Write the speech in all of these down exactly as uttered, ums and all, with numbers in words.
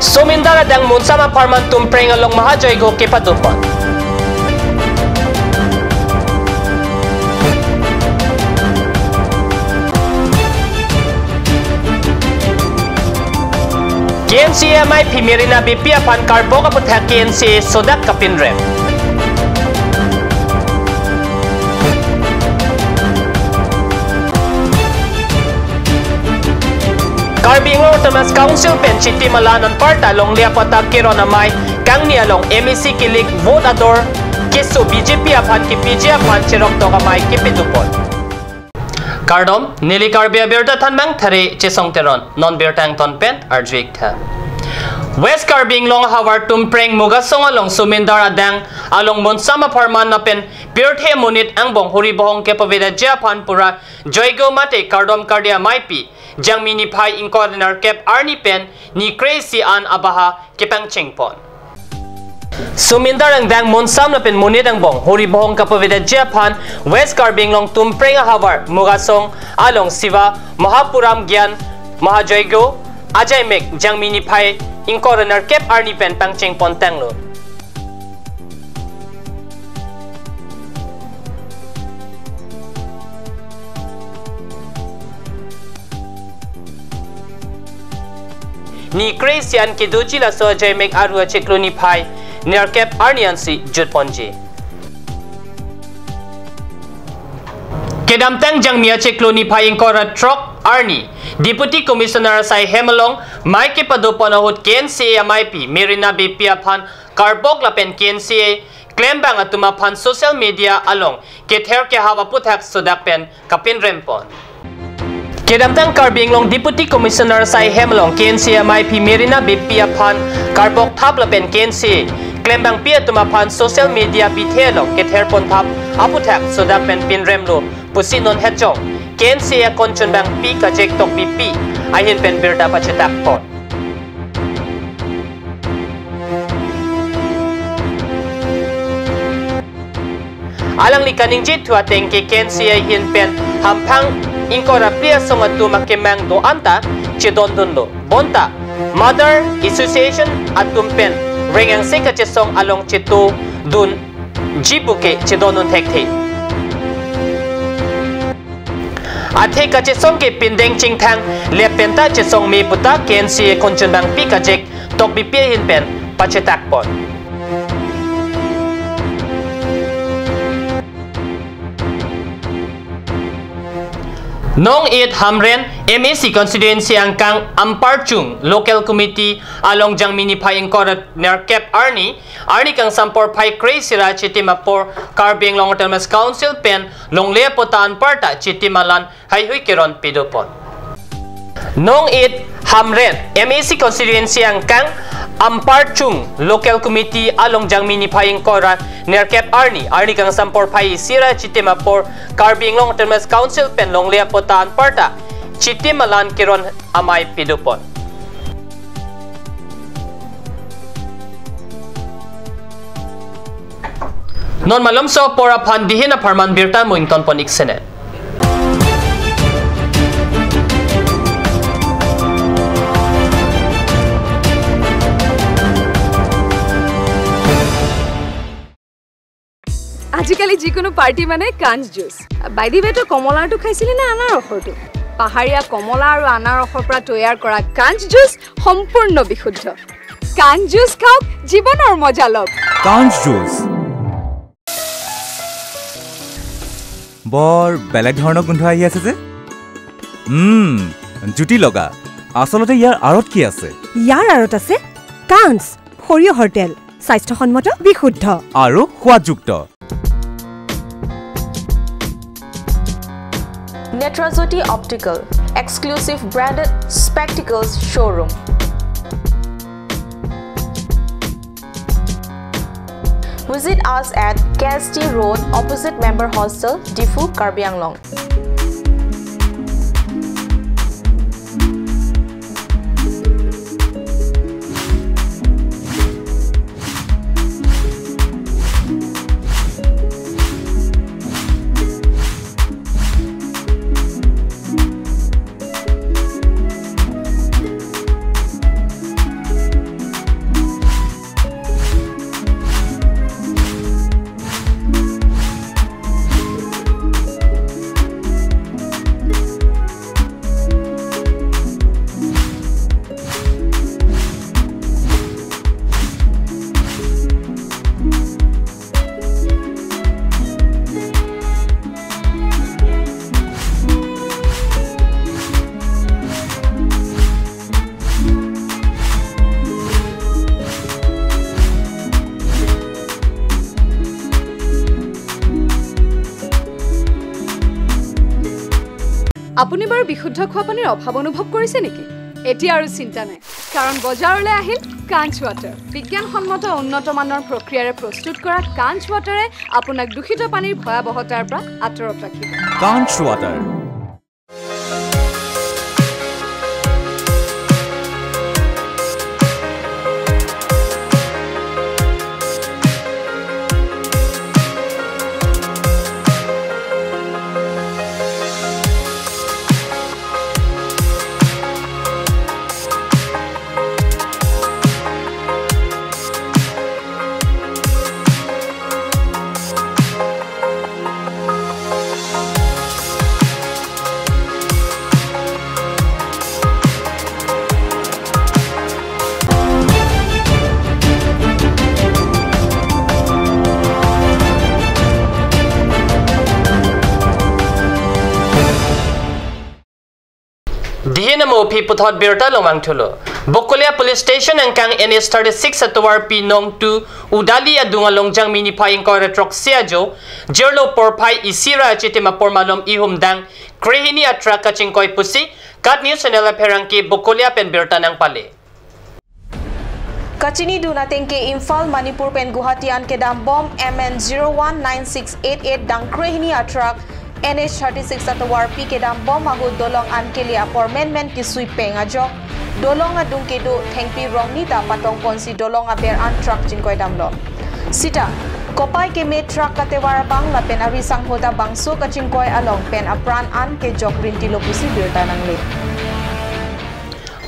Sumindar adang Munsam apharman Tumpreng along Mahajoigo kepadopon. K N C A M I P Merina Beypi aphan karbok aputhak K N C A sodak kapinrem. Karbi Anglong Autonomous Council pen Chitti Malan anparta longle apatta keron amei kangni along M A C kilik vote ador keso B J P aphan kepiji aphan cheroktok amei kepidupon. Kardom, neli Karbi Abirta thanbang Thare Chesong Teron, non birta angton pen arju-ik tha. West Karbi Anglong ahavar Tumpreng Mugasong along Sumindar adang along Munsam apharman lapen pirthe monit angbong hori bohong kepavedetji aphan pura joigo mate kardom kardi ameipi Jangmi niphai ingkoi ra nerkep arni pen ni kre-isi an abaha kepangchengpon. Sumindar angdeng Munsam lapen monit angbong hori bohong kapavedetji aphan West Karbi Anglong Tumpreng ahavar Mugasong along Siva Mahapuram Gyan Mahajoigo ajaimek Jangmi niphai ingkoi ra nerkep arni pen pangchengpon tanglo. Ni kre-isi an kedoji laso ajaimek aru achiklo niphai nerkep arni ansi jutponji. Kedamtang Jangmi achiklo niphai ingkoi ra throk arni Deputy Commissioner asai hem along mei kepadopon ahut K N C A ameipi Merina Beypi aphan karbok lapen K N C A klembang atum aphan social media along kether kehap aputhak sodak pen kapinrempon. Kedamtang Karbi Anglong Deputy Commissioner asai hem along K N C A ameipi Merina Beypi aphan karbok thap lapen K N C A klembangpi atum aphan social media bithe along ketherpon thap aputhak sodak pen pinremlo pusi non hejong K N C A akonchunbangpi Kajek Tokbipi ahin pen birta pachetakpon. Alangli kaningje thu ateng ke K N C A ahin pen hamphang ingkoi ra phli asong atum akemang do-an ta chedondunlo. Bonta Mother Association atum pen rengangse kachesong along chetodunji puke chedondun thekthe. Athe kachesong ke pindeng chingthang lep penta chesong me puta K N C A akonchunbangpi Kajek Tokbipi ahin pen pachetakpon. Nong-it Hamren M A C constituency angkang Amparchung Local Committee along Jangmi niphai ingkoi ra nerkep arni, arni kangsam porphai kre-isi ra Chitti apor Karbi Anglong Autonomous Council pen longle apatta anparta Chitti Malan heihui keron pidopon. Nong-it Hamren M A C constituency angkang Amparchung Local Committee along Jangmi niphai ingkoi ra nerkep arni, arni kangsam porphai isi ra Chitti apor Karbi Anglong Autonomous Council pen longle apatta anparta Chitti Malan keron amei pidopon. Non malomso apor aphan dihin apharman birta mo ingtonpon-ik sene. আজিকালি যিকোনো পাৰ্টি মানে কাঞ্চ juice. By the ৱে, তই কমলাৰটো খাইছিলি নে আনাৰসৰটো? পাহাৰীয়া কমলা আৰু আনাৰসৰ পৰা তৈয়াৰ কৰা কাঞ্চ জুচ সম্পূৰ্ণ বিশুদ্ধ। কাঞ্চ জুচ খাওক, জীৱনৰ মজা লওক। কাঞ্চ জুচ। বৰ বেলেগ ধৰণৰ গোন্ধ আহি আছে যে। উম, জুতি লগা। আচলতে ইয়াৰ আঁৰত কি আছে? ইয়াৰ আঁৰত আছে কাঞ্চ, সৰিয়হৰ তেল, স্বাস্থ্যসন্মত, বিশুদ্ধ। আৰু সোৱাদযুক্ত। Netrajyoti Optical, exclusive branded spectacles showroom. Visit us at K S T Road, opposite Member Hostel, Diphu, Karbi Anglong. আপুনি বাৰু বিশুদ্ধ খোৱা পানীৰ অভাৱ অনুভৱ কৰিছে নেকি? এতিয়া আৰু চিন্তা নাই, কাৰণ বজাৰলৈ আহিল কাঞ্চ ৱাটাৰ। বিজ্ঞানসন্মত উন্নত মানৰ প্ৰক্ৰিয়াৰে প্ৰস্তুত কৰা কাঞ্চ ৱাটাৰে আপোনাক দূষিত পানীৰ ভয়াৱহতাৰ পৰা আঁতৰত ৰাখিব। কাঞ্চ water. Dihin amo aphi puthot birta longvang thulo. Bokolia Police Station angkang N H thirty-six atovarpi nong two Udali adung along Jangmi niphai ingkoi ra throksi ajo, jirlo porphai isi ra achitim apor malom ihumdang krehini atruck kachingkoi pusi KAT News Channel apherangke Bokolia pen birta nangpale. Kachinidun ateng ke Imphal, Manipur pen Guwahati an kedambom M N zero one nine six eight eight dangkrehini atruck N H thirty-six atovarpi kedambom ahut dolong an kele apor menmen kesui peng ajok, dolong adung kedo thengpi rongni ta patongponsi dolong aber an truck chingkoi damlo. Sita kopai keme truck katevar abang lapen ari sangho ta bangso kachingkoi along pen apran an kejok rintilo pusi birta nangle.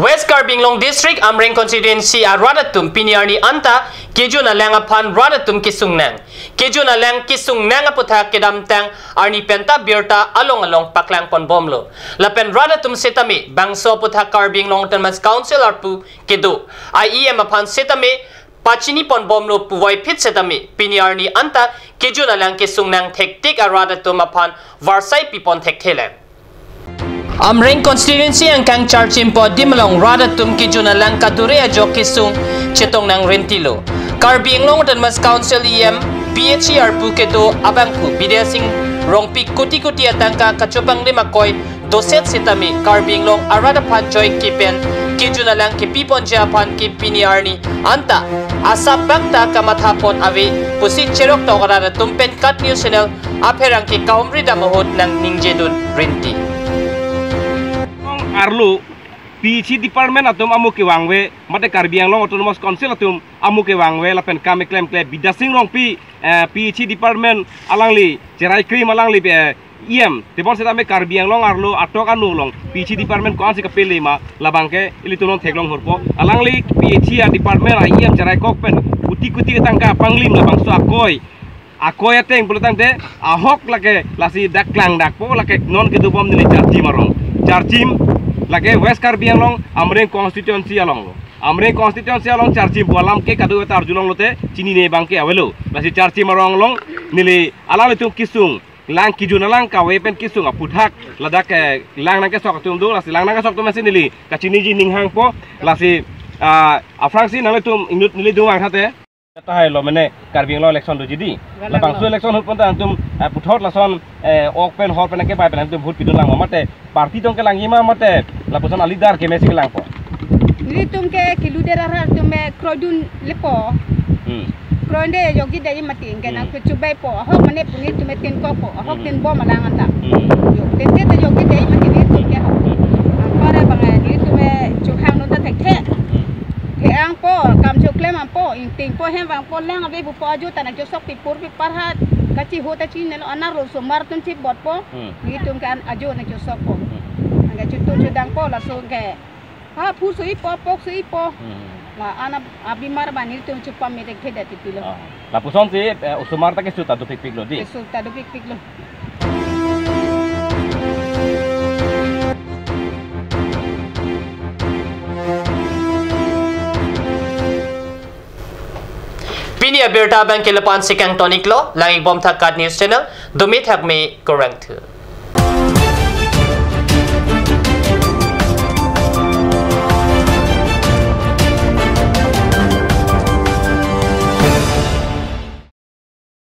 West Karbi Anglong District Amreng Constituency arat atum pini arni anta kejun alang aphan rat atum kesung nang. Kejun alang kesung nang aputhak kedamtang arni penta birta along along paklang ponbomlo. Lapen rat atum setame bangso aputhak Karbi Anglong Autonomous Council arpu kedo I E M aphan setame pachini ponbomlo puvoiphit setame pini arni anta kejun alang kesung nang thektik arat atum aphan varsai pipon thekthelang. Amreng Constituency angkang Charchim pu adim along rat atum kejun alang kadure ajok kesung chetong nang rintilo. Karbi Anglong Autonomous Council E M P H E arpu kedo abangphu Bidya Sing Rongpi kuti kuti atangka kachopanglim akoi doset setame Karbi Anglong arat aphan joike pen kejun alang kepiponji aphan ke pini arni anta asap bak ta kamathapon ave pusi cheroktok arat atum pen KAT News Channel apherangke kahumri dam ahut nangningjedun rinti. Arlo P H E department atum amo kevangve, mate Karbi Anglong Autonomous Council atum amo kevangve lapen kam klemkle Bidya Sing Rongpi, eh, P H E department alangli cherai krim alangli, eh, E M tebon setame Karbi Anglong arlo atok anu along P H E department ko-ansi kapele ma labangke ilitum non theklong horpo. Alangli P H E a department a E M cherai kok pen kuti kuti tangka panglim labangso akoi akoi ateng pulo tangte ahok lake lasi dak klang dakpo lake non kedobom neli Charchim arong. Charchim lake West Karbi Anglong Amreng constituency alonglo. Amreng constituency along Charchim pu alam ke kado-kave ta arjulonglote chinine abangke avelo. Lasi Charchim arong along neli alanglitum kesung lang kejun alang kave pen kesung aputhak ladak ke lang nangkesok atum do, lasi lang nangkesok atum si neli kachiniji ning hangpo, lasi, ah, aphrangsi nanglitum inut neli dungvang thate. Tahai lo mene Karbi Anglong election doji dei. Galang labangso lo. Election ahut pon ta nangtum, eh, puthot lason, eh, ok pen hor pen ke bai pen nangtum vote pidun lang ma mate party tong kelangji ma mate lapuson a leader kemesi kelangpo. Nelitum ke kilu dera ra tum me kroidun lepo. Hmm. Kroide jokji dei mati ke nang Hmm. kechubei po. Ahok mane pu nelitum me tin kok po. Ahok Hmm. tin bom alang anta. Hmm. Jo, tin tin jokji dei mati nelitum ke. Hmm. Angkor abang nelitum me chuhang nota thekthe. Hmm. Theang po, kam chuklem ang po, ingting po, hem vang po, lang ave bu po ajo ta nangchosok pipur pipar ha, kachiho ta chinelo, ana ro osomar atum chibot po, Hmm. nelitum ke an ajo nangchosok po. Hmm. Angke chutu chudang po, laso ke. Ha, phu sui po, pok sui po. Hmm. La ana abimar ba nelitum chupam me thekthe dati pilo. Ah. Lapusonsi, eh, osomar ta keso ta dopikpiklo dei. Keso ta dopikpiklo. Pini abirta abangke lapu-an si kangtoniklo, langibom tha KAT News Channel, dumi thakmi kurvangthu.